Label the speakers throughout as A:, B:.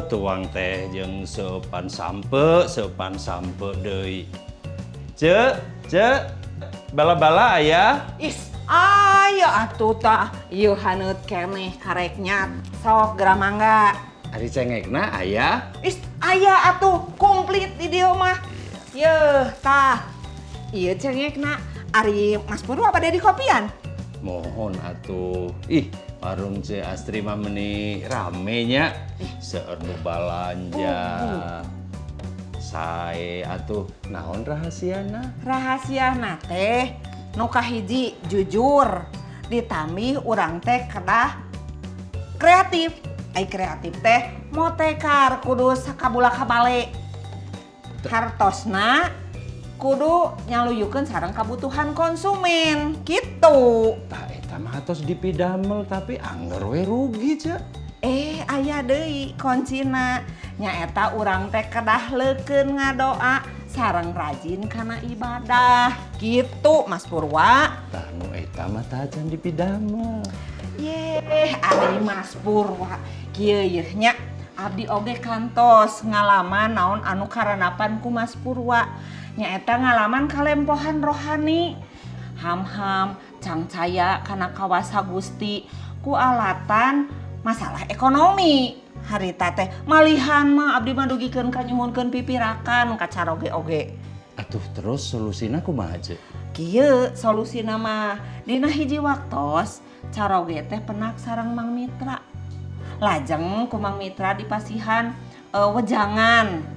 A: Tuang teh jeung seupan sampe, seupan sampe deui. Ceu, Ceu, bala-bala aya?
B: Is, aya atuh tah. Ieu haneut keneh karek nyat. Sok geura mangga.
A: Ari cengekna aya?
B: Is, aya atuh komplit di dieu mah. Yeuh, tah. Ieu cengekna. Ari Mas Purwa bade dikopian?
A: Mohon atuh. Ih, warung Ceu Astri mah meni rame nya. Seueur nu balanja. Sae atuh, naon rahasiana?
B: Rahasiana teh nu kahiji jujur, ditambih urang teh kedah kreatif. Ai kreatif teh motekar kudu sakabula kabale. Hartosna kudu nyaluyukeun sareng kabutuhan konsumen gitu.
A: Tah, eta mah atos dipidamel, tapi angger we rugi, Ceu.
B: Eh, aya deui kuncina, nyaeta urang teh kedah leukeun ngadoa sareng rajin kana ibadah gitu, Mas Purwa.
A: Tah, nu eta mah tacan dipidamel.
B: Yeh, ari Mas Purwa kieu yeuh nya, abdi oge kantos ngalaman naon anu karandapan ku Mas Purwa, nyaeta ngalaman kalempohan rohani, ham-ham cangcaya kana kawasa Gusti ku alatan masalah ekonomi. Harita teh malihan mah abdi mah dugikeun ka nyuhunkeun pipirakan ka caroge oge.
A: Atuh terus solusina kumaha, Ceu?
B: Kieu solusina mah, dina hiji waktos caroge teh penak sareng Mang Mitra. Lajeng ku Mang Mitra dipasihan wejangan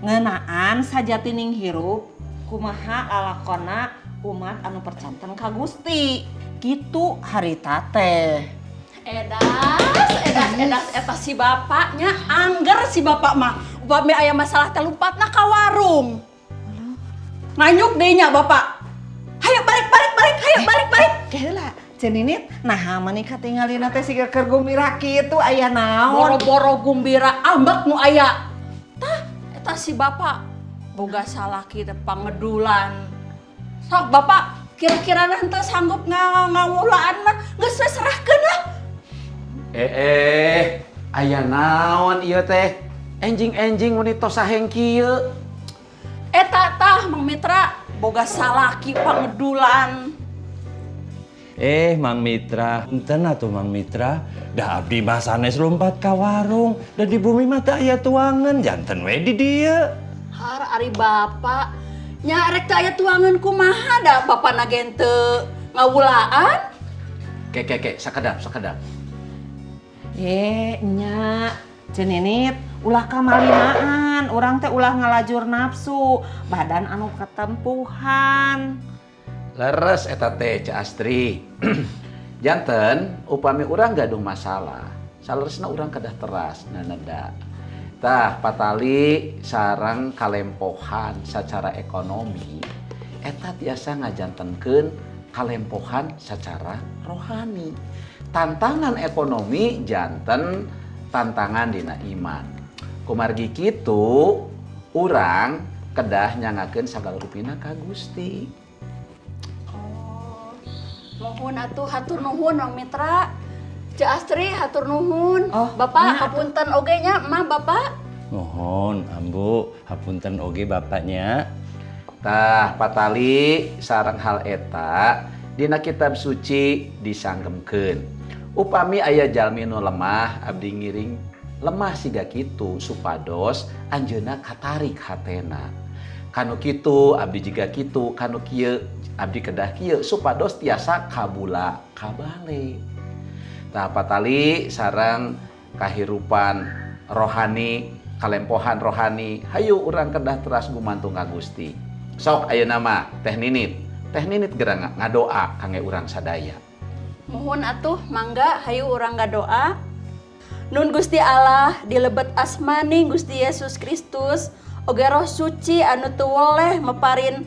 B: ngeunaan sajatining hirup, kumaha lalakonna umat anu percanten ka Gusti kitu harita teh.
C: Edas, edas, edas, eta si bapaknya, angger si bapak mah. Upami aya masalah teh lumpatna ka warung. Nganyuk deui nya bapak. Hayo balik, balik, balik, hayo balik, balik.
B: Heula, Ceu Ninit, nah mani katingalina teh siga keur gumbira kitu, aya naon?
C: Boro-boro gumbira, ambek nu aya. Tah, eta si bapak boga salaki teh pangedulan. Sok bapak kira-kira nanti sanggup ngawulaan mah geus we serahkeun lah.
D: Eh, eh, aya naon ieu teh? Enjing-enjing meni tos saheng kieu.
C: Eta tah Mang Mitra boga salaki pangedulan.
A: Eh, Mang Mitra, enten atuh Mang Mitra, da abdi mah sanes lompat ka warung, da di bumi mah teu aya tuangan, janten we di dieu.
C: Har ari bapak nya rek teu aya tuangan kumaha, da bapak ge teu ngawulaan.
D: Ke ke ke, sakedap, sakedap.
B: Ye, nya, Ceu Ninit, ulah kamalinaan, urang teh ulah ngalajur nafsu, badan anu ketempuhan.
D: Leres eta teh, Ceu Astri. Janten upami urang gaduh masalah, saleresna urang kedah teras naneda. Tah, patali sareng kalempohan secara ekonomi eta tiasa ngajantenkeun kalempohan secara rohani. Tantangan ekonomi janten tantangan dina iman. Kumargi kitu urang kedah nyangakeun sagala rupina ka Gusti.
C: Oh, mohon atuh, hatur nuhun Mang Mitra. Ceu Astri, hatur nuhun.
B: Oh,
C: Bapak
B: nya atuh.
C: Hapunten oge nya, mah, Bapak.
A: Mohon, Ambu, hapunten oge bapaknya.
D: Tah, patali sareng hal eta dina kitab suci disanggemkeun. Upami aya jalmi nu lemah, abdi ngiring lemah siga kitu supados anjeunna katarik hatena. Kanu kitu abdi jiga kitu, kanu kieu abdi kedah kieu supados tiasa kabula kabale. Tah, patali sareng kahirupan rohani, kalempohan rohani, hayu urang kedah teras gumantung ka Gusti. Sok ayeuna mah Teh Ninit. Teh Ninit geura ngadoa kangge urang sadaya.
C: Mohon atuh, mangga hayu urang ngadoa. Nun Gusti Allah, dilebet asmaning Gusti Yesus Kristus oge Roh Suci anu teu weleh maparin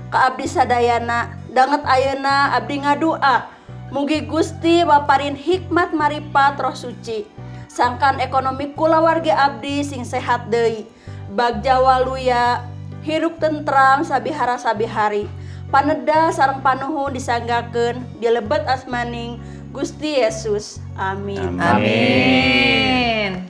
C: ka abdi sadayana. Danget ayeuna abdi ngadua. Mugi Gusti maparin hikmat maripat Roh Suci. Sangkan ekonomi kulawargi abdi sing sehat deui. Bagja waluya, hirup tentram sabihara sabihari. Paneda sareng panuhun disanggakeun dilebet asmaning Gusti Yesus. Amin.
B: Amin.